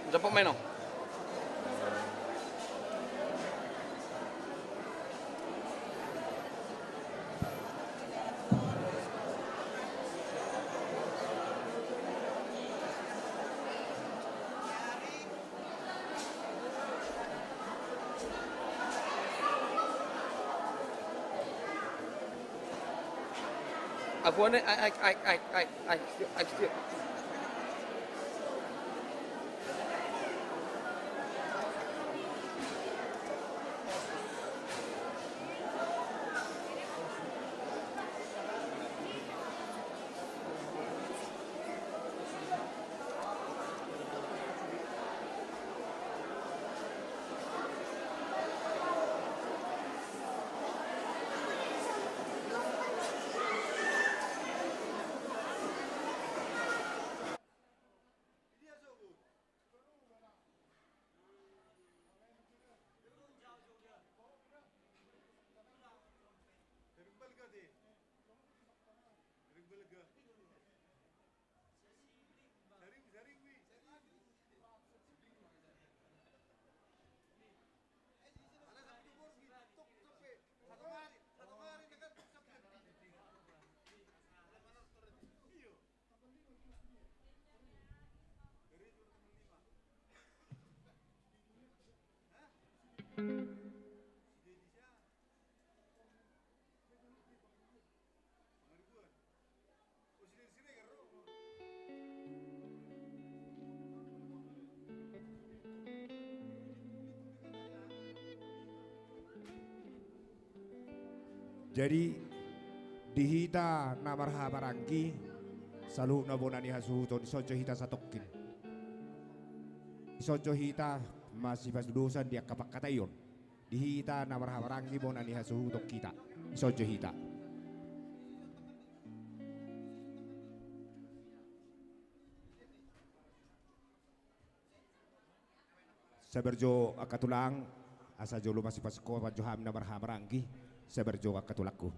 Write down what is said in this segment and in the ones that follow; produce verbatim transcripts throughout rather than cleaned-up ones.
Jemput main, no. Aku ane, ai, ai, ai, ai, ai, ai, ai, ai, ai. Jadi, di hita na marhahamaranggi, saluhutna bona ni hasuhuton, dison jo hita satongkin. Dison jo hita masipatudosan di angka pangkataion. Di hita na marhahamaranggi bona ni hasuhuton hita. Dison jo hita. Sabar jo angka tulang, asa jolo masipasingkopan jo hami na marhahamaranggi, sabar jo angka tulangku.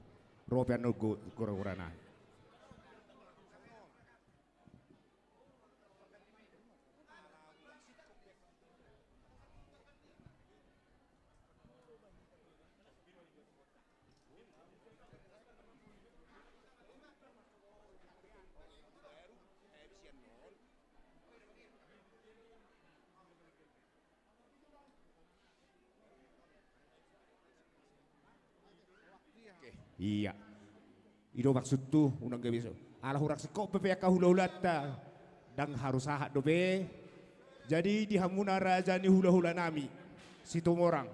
Ro pe annon go-, goragorana. Oke, ia. I do maksudhu, unang gabe so. Ala hurang singkop pe angka hulahulanta, ndang harus sahat dope. Jadi di hamuna raja ni hulahulanami Situmorang,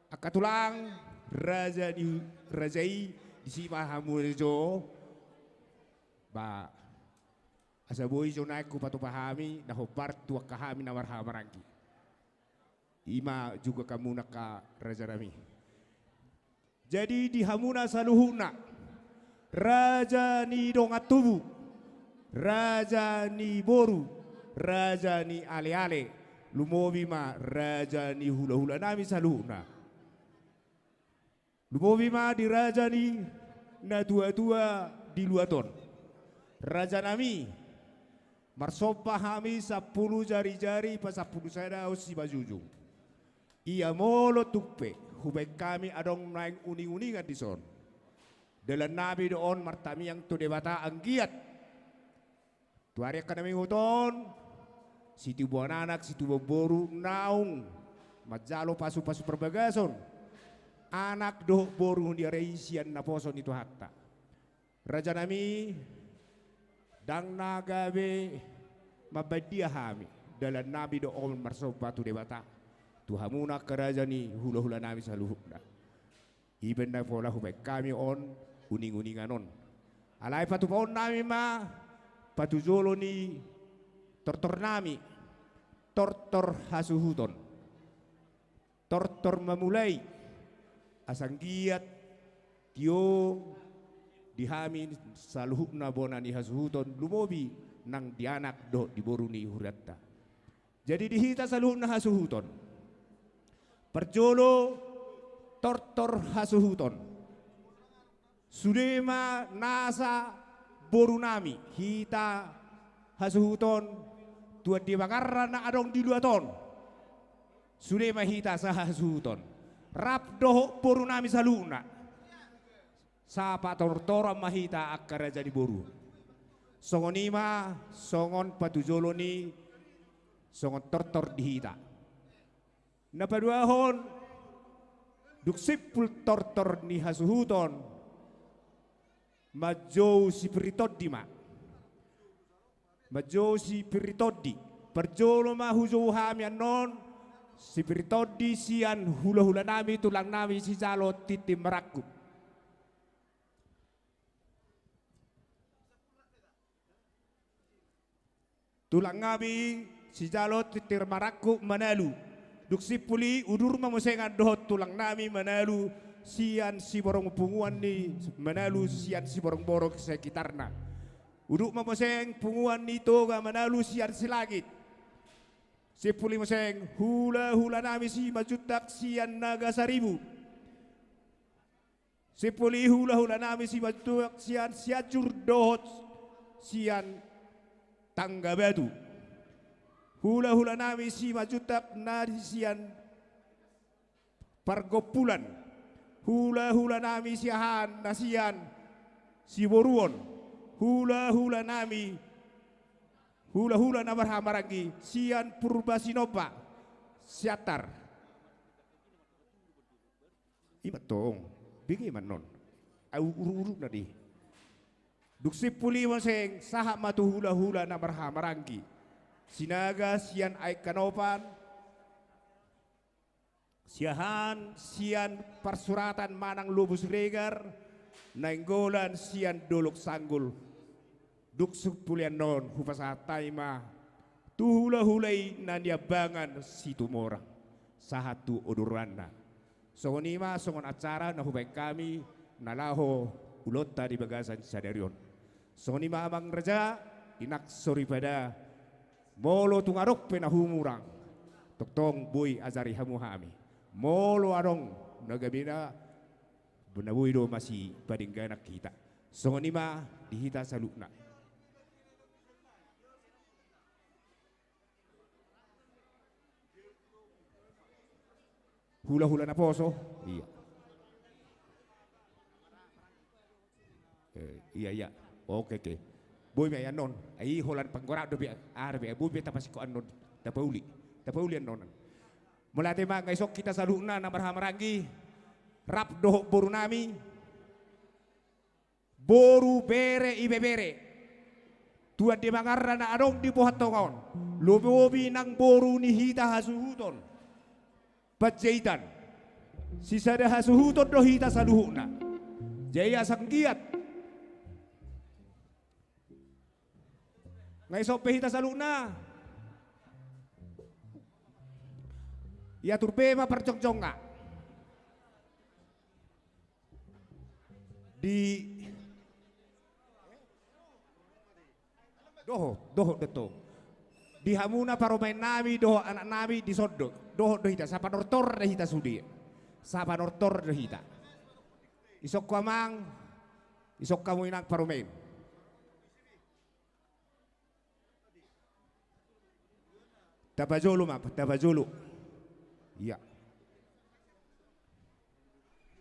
angka tulang, raja ni, raja i, disi ma hamu jo. Ba, asa boi jo naeng hupatupa hami na hombar tu angka hami na marhahamaranggi. I ma juga hamuna angka rajanami. Jadi di hamuna saluhutna, raja ni dongan tubu, raja ni boru, raja ni aleale, lumobi ma raja ni hulahula nami saluhutna. Lumobi ma di raja ni natuatua di luat on. Raja nami, marsomba hami sampulu jarijari pasampulu sada on simanjujung. Ia molo tung pe hubaen hami adong naeng uninguningan dison, dalan nami do on martangiang tu Debata anggiat tu ari angka na mangihut on, situbuan anak, situbuan boru, naung manjalo pasupasu parbagason anak dohot boru ni ari i sian naposo ni Tuhanta. Raja nami, ndang na gabe mambahen dia hami, dalan nami do on marsomba tu Debata, tu hamuna angka raja ni hulahula nami saluhutna. I pe na pola hubaen hami on uninguningan on. Alai patupaon nami ma patujolo ni tortor nami, tortor hasuhuton. Tortor mamulai, asa anggiat tio di hami saluhutna bona ni hasuhuton, lumobi nang di anak dohot di boru ni hurianta. Jadi di hita saluhutna hasuhuton, parjolo tortor hasuhuton. Sude ma nasa boru nami, hita hasuhuton, tu ande mangarra na adong di luat on. Sude ma hita sahasuhuton, rap dohot boru nami saluhutna. Sapatortoron ma hita angka raja ni boru. Songon i ma songon patujolo ni songon tortor di hita. Na paduahon, dung simpul tortor ni hasuhuton, manjou sipir ni tondi ma. Manjou sipir ni tondi. Parjolo ma hujou hami annon sipir ni tondi sian hulahula nami, tulang nami sijalo tintin marangkup. Tulang nami sijalo tintin marangkup Manalu. Dung simpul i udur ma muse dohot tulang nami Manalu sian Siborong, punguan ni Manalu sian Siborongborong sekitarna. Udur ma muse punguan ni Toga Manalu sian Silangit. Simpul i muse hulahula nami Simanjuntak sian Nagasaribu. Simpul i hulahula nami Simanjuntak sian Sianjur dohot sian Tanggabatu. Hulahula nami Simanjuntak na sian Pargompulan. Hulahula nami Siahaan na sian Siboruon. Hulahula nami, hulahula na marhahamaranggi sian Purba Sinomba, Siantar. I ma tong, bege ma annon. Au uruk-uruk na di. Dung simpul i muse sahat ma tu hulahula na marhahamaranggi. Sinaga sian Aek Kanopan, Siahaan sian Parsuratan manang Lobu Siregar, Nainggolan sian Dolok Sanggul. Dung simpul i annon hupasahat hami ma tu hulahula i na niambangan Situmorang sahat tu odoranna. Songon i ma songon acara na hubaen hami na laho ulaonta di bagasan sadari on. Songon i ma amang raja, inang soripada, molo tung adong pe na humurang, tongtong boi ajari hamu hami. Molo adong na gabe na, na boi do masipadengganan hita. Songon i ma di hita saluhutna. Hulahula naposo? Iya. Eh, iya, iya. Oke, oke. Boi ma i annon. Ai holan panggoraon dope, aha dope, boi ma i tapasingkop annon. Tapauli. Tapauli annon. Mauliate ma, nga ison hita saluhutna na marhahamaranggi, rap dohot boru nami. Boru, bere, ibebere. Tu ande mangarra na adong di Bohan Tonga on. Lumobi nang boru ni hita hasuhuton Panjaitan. Sisada hasuhuton do hita saluhutna. Jadi asa anggiat. Nga ison pe hita saluhutna. Ia turbe ma parjongjongna. Di dohot, dohot do tong. Di hamuna parumaennami dohot anaknami dison do, dohot do hita, sapanortor do hita sude. Sapanortor do hita. Isongku amang, isongku hamu inang parumaen. Tapajolo ma, tapajolo. Ia.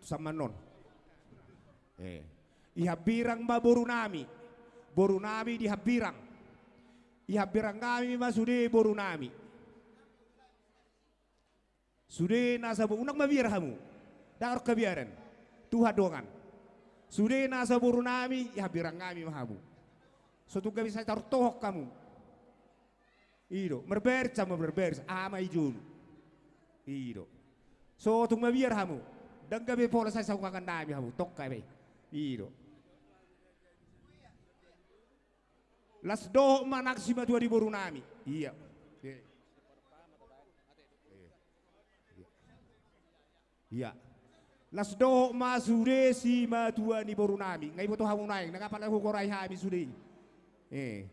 Samannon. Eh. Di hambirang ma borunami. Borunami di hambirang. Di hambirangnami ma sude borunami. Sude nasa bo-, unang mabiar hamu. Ndang adong habiaran. Tuhan dongan. Sude nasa borunami, di hambirangnami ma hamu. So tung gabe sai taruntohon hamu. I do, marbaris hamu, marbaris, ama i jolo. I do. So tung mabiar hamu. Ndang gabe pola sai saungkangannami hamu, tongka be. I do. Las dohot ma nang simatua ni borunami. Ia. Ia. Ia. Las dohot ma sude simatua ni borunami. Nga iboto hamu nuaeng, nang apala hugorai hami sude. Eh.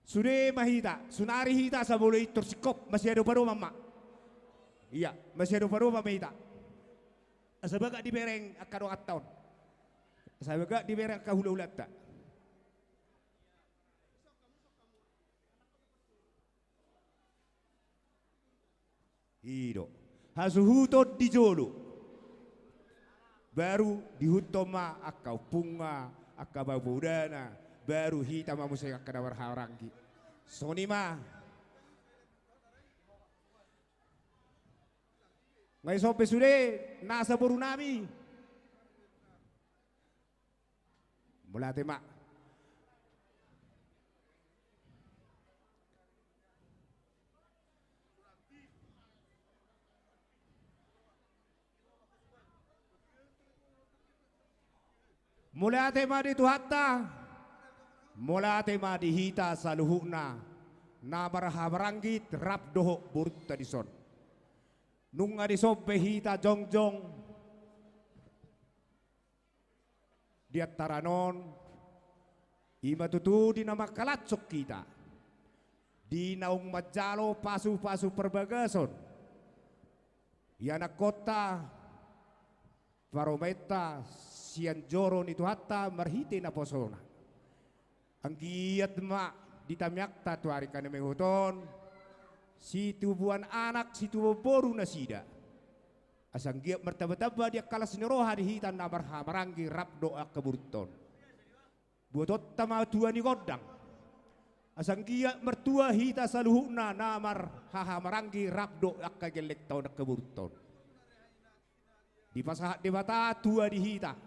Sude ma hita, saonari hita asa boi tor singkop, masiadopadopan ma. Ia, masiadopadopan ma hita. Asa bagak dibereng angka donganta on. Asa bagak dibereng angka hulahulanta. I do. Hasuhuton di jolo. Baru diihuthon ma angka ompungna, angka baobaodana, baru hita ma muse angka na marhahamaranggi. Songon i ma. Nga ison pe sude nasa borunami. Mauliate ma. Mauliate ma di Tuhanta. Mauliate ma di hita saluhutna na marhahamaranggi rap dohot borunta dison. Nunga dison pe hita jongjong di antaran on, i ma tutu di na mangkalashon hita, di naung manjalo pasupasu parbagason, ianakhonta, parumaenta, sian joro ni Tuhanta marhite naposona. Anggiat ma di tangiangta tu ari na mangihut on, situbuan anak, situbuan boru nasida. Asa anggiat martambatamba di angka las ni roha di hita na marhahamaranggi rap dohot angka borunta on. Buatonta ma tua ni gondang. Asa anggiat martua hita saluhutna na marhahamaranggi rap dohot angka gellengta on, angka borunta on. Dipasahat Debata tua di hita,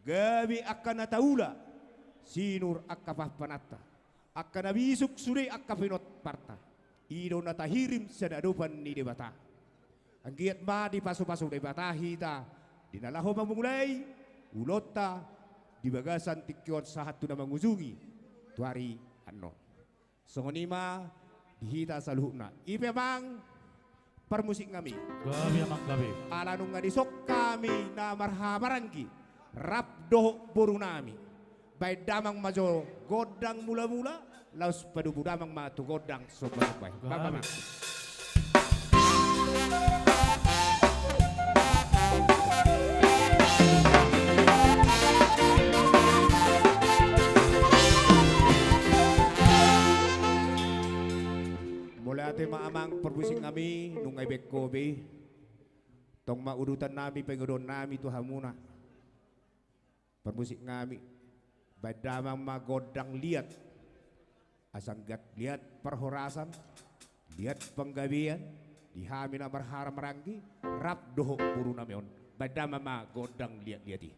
gabe angka na taula, sinur angka pahanpananta, angka na bisuk sude angka pinomparta. I do na tahirim sian adopan ni Debata. Anggiat ma dipasupasu Debata hita di na laho mamulai ulaonta di bagasan tingki on sahat tu na mangujungi tu ari annon. Songon i ma di hita saluhutna. I pe amang parmusiknami. Gabe amang, gabe. Ala nunga dison hami na marhahamaranggi rap dohot borunami. Baen damang ma jo gondang mulamula, laos padomu damang ma tu gondang sombasomba i. Gabe. Baba ma. Mauliate ma amang parmusiknami, nunga dibaen ho be. Tong ma udutannami, pangidoannami tu hamuna. Parmusiknami, baen damang ma gondang liat. Asa anggiat liat parhorasan, liat panggabean di hami na marhahamaranggi rap dohot borunami on. Baen damang ma gondang liatliat i.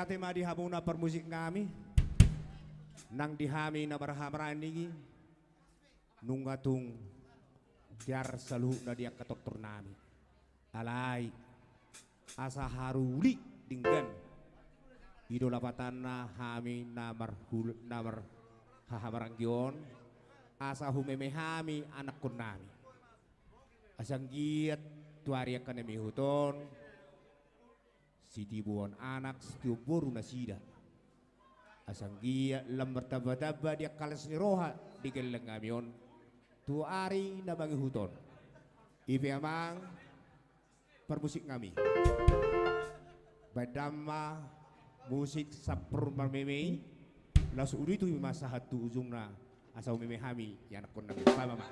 Mauliate ma di hamuna parmusik nami, nang di hami na marhaha maranggi, nunga tung tiar saluhutna di angka tortor nami. Alai asa haru uli denggan, i do lapatanna hami na marhul-, na marhaha maranggi on, asa humeme hami anakkon nami. Asa anggiat tu ari angka na mehut on, sitiboan anak, sitiboan boru nasida. Asa anggiat lam martamba-tamba di angka las ni roha di gellengnami on tu ari na mangihut on. I pe amang parmusik nami, baen damang ma musik sampur marmeme i, laos uduti ma sahat tu ujungna. Asa humeme hami i anakkon nami. Baen ma ma.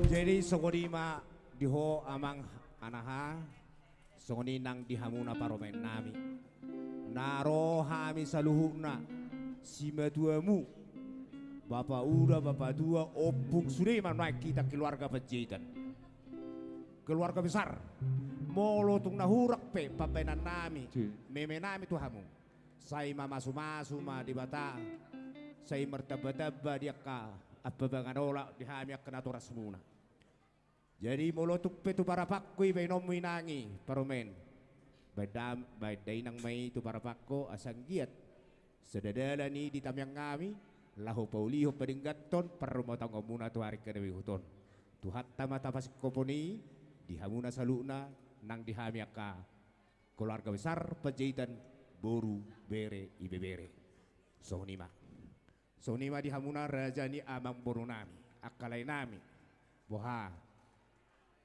Jadi songon i ma di ho amang anaha. Songon i nang di hamuna parumaen nami. Na ro hami saluhutna, simatuamu, bapa uda, bapa tua, ompung, sude ma nuaeng hita keluarga Panjaitan. keluarga besar. Molo tung na hurang pe pambahenan nami, si, meme nami tu hamu, sai mamasu-masu ma Debata, sai martamba-tamba di angka ampa mangan olat di hami angka natorasmuna. Jadi molo tung pe tu parapanku i baenonmu inang i parumaen, baen da-, baen dainang ma i tu parapanku, asa anggiat sada dalan i di tangiang nami, laho paulihon padengganhon parrumatanggaonmuna tu ari angka na mangihut on. Tuhanta ma tapasingkop i di hamuna saluhutna, nang di hami angka keluarga besar Panjaitan, boru, bere, ibebere. Songon i ma. Songon i ma di hamuna raja ni amangboru nami, angka lae nami. Boha,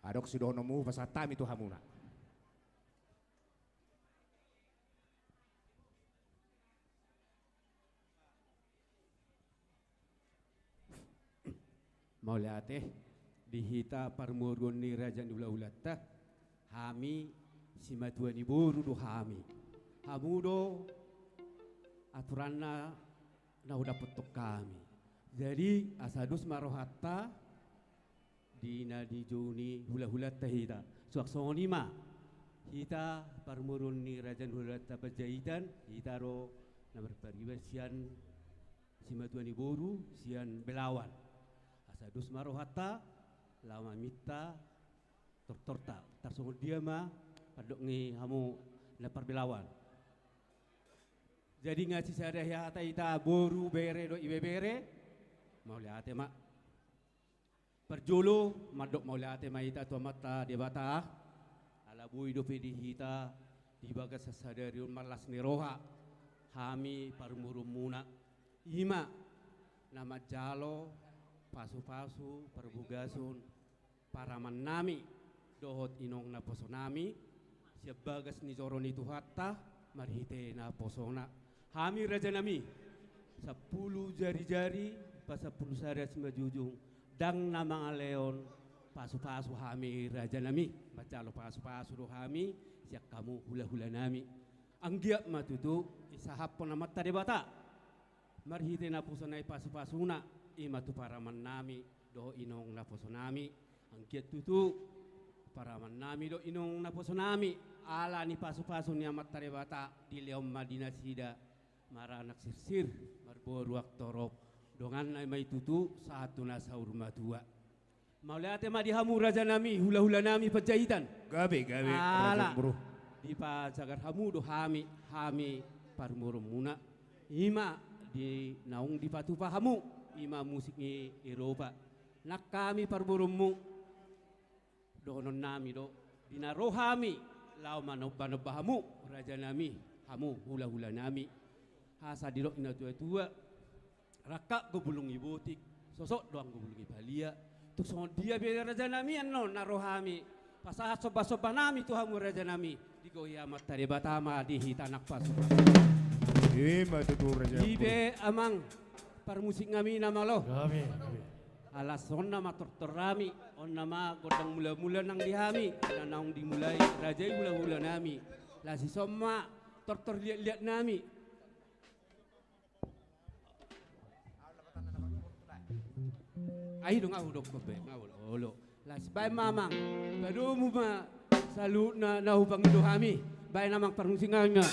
adong sidohononmu, pasahat hami tu hamuna. Mauliate, di hita parboruon ni raja ni hulahulanta, hami simatua ni boru do hami. Hamu do aturanna na hudapothon hami. Jadi, asa dos ma rohanta di na dijou ni hulahulanta hita. Suang songon i ma, hita parboruon ni raja ni hulahulanta Panjaitan, hita do na marpariban sian simatua ni boru, sian Belawan. Asa dos ma rohanta, laho maminta tortorta. Tarsongon dia ma pandok ni hamu na parbelawan. Jadi nga sisada hata hita boru, bere dohot ibebere, mauliate ma. Parjolo, mandok mauliate ma hita tu Amanta Debata, ala boi dope di hita di bagasan sadari on marlas ni roha hami parboruonmuna. I ma na manjalo pasupasu parbagason parumaennami dohot inong naposonami, sian bagas ni joro ni Tuhanta, marhite naposona. Hami rajanami, sampulu jarijari, pasampulu sada simanjujung, ndang na mangalehon pasupasu hami rajanami, manjalo pasupasu do hami sian hamu hulahulanami. Anggiat ma tutu isahaphon Amanta Debata marhite naposona i pasupasuna, i ma tu parumaennami dohot inong naposonami. Anggiat tutu parumaennami dohot inong naposonami, ala ni pasupasu ni Amanta Debata, dilehon ma di nasida maranak sirsir, marboru torop, donganna ma i tutu sahat tu na saur matua. Mauliate ma di hamu rajanami, hulahulanami Panjaitan. Gabe, gabe, ala raja bro, dipajagar hamu do hami, hami parboruonmuna. I ma di naung dipatupa hamu, i ma musik ni Eropa. Nang hami parboruonmu, dohononnami do, di na ro hami laho manombanomba hamu rajanami, hamu hulahulanami. Asa didok ni natuatua, rangkap do bulung ni botik, sosok do anggo bulung ni palia. Tung songon dia pe rajanami annon na ro hami pasahat sombasombanami tu hamu rajanami, digohi Amanta Debata ma di hita nang pasupasu. I ma tutu raja. I pe amang parmusiknami na malo. Gabe, gabe. Ala songon on nama tortornami, on nama gondang mulamula nang di hami, na naung dimulai raja i hulahulanami. Laos dison ma tortor liatliatnami. Ai do nga hudokkon be, nga olo. Laos baen ma amang, padomu ma saluhutna na hupangido hami. Baen amang parmusiknami ma.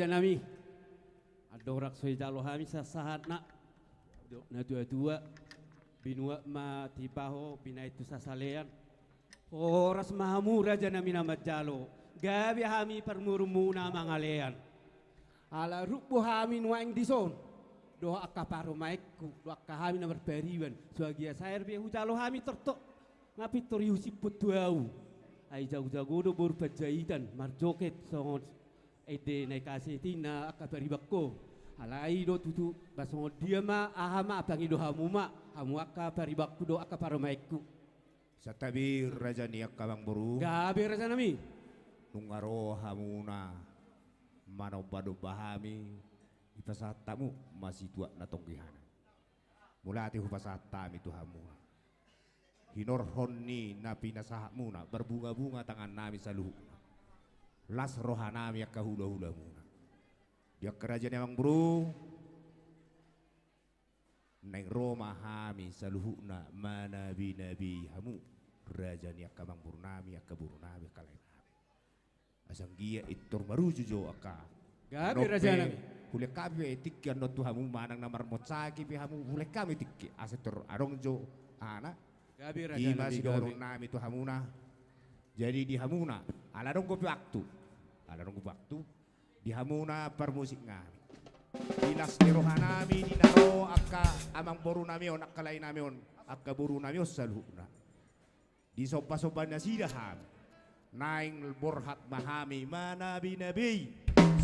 Rajanami, andorang so dijalo hami sahat-sahatna, didok natuatua, binuat ma timbaho binahen tu sasalean. Horas ma hamu rajanami na manjalo, gabe hami parmurumuna mangalean. Ala rap do hami nuaeng dison dohot angka parumaenku, dohot angka hami na marpariban, so agia saer be hujalo hami tortor, nga pintor ihusiphon tu ahu. Ai jagojago do boru Panjaitan marjoget songon ende na i kase tinna angka paribanku. Alai do tutu, ba songon dia ma aha ma, pangido hamu ma, hamu angka paribanku dohot angka parumaenku. Santabi raja ni angka amangboru. Gabe rajanami. Nunga ro hamuna manombanomba hami, dipasahat hamu ma situak na tonggihana. Mauliate hupasahat hami tu hamuna. Hinorhon ni na pinasahatmuna, marbungabunga tangannami saluhutna. Las rohanami angka hulahulamuna. Di angka raja ni amangboru, naeng ro ma hami saluhutna manabinabei hamu, raja ni angka amangborunami, angka borunami, angka laenami. Asa anggiat pintor maruju jo angka. Gabe rajanami. Hulehon hami pe tingki annon tu hamu, manang na marmonsaki pe hamu, hulehon hami tingki asa pintor adong jo ahana. Gabe rajanami, ima sidohononnami tu hamuna. Jadi di hamuna, ala adong dope waktu, ala adong dope waktu, di hamuna parmusiknami, di las ni rohanami di na ro angka amangborunami on, angka laenami on, angka borunami on saluhutna. Disombasomba nasida hami, naeng borhat ma hami manabinabei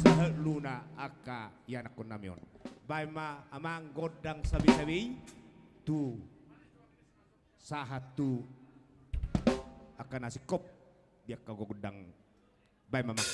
saluhutna angka ianakkonnami on. Baen ma amang gondang sabisabei tu sahat tu angka na singkop di angka gondang. Baen ma amang.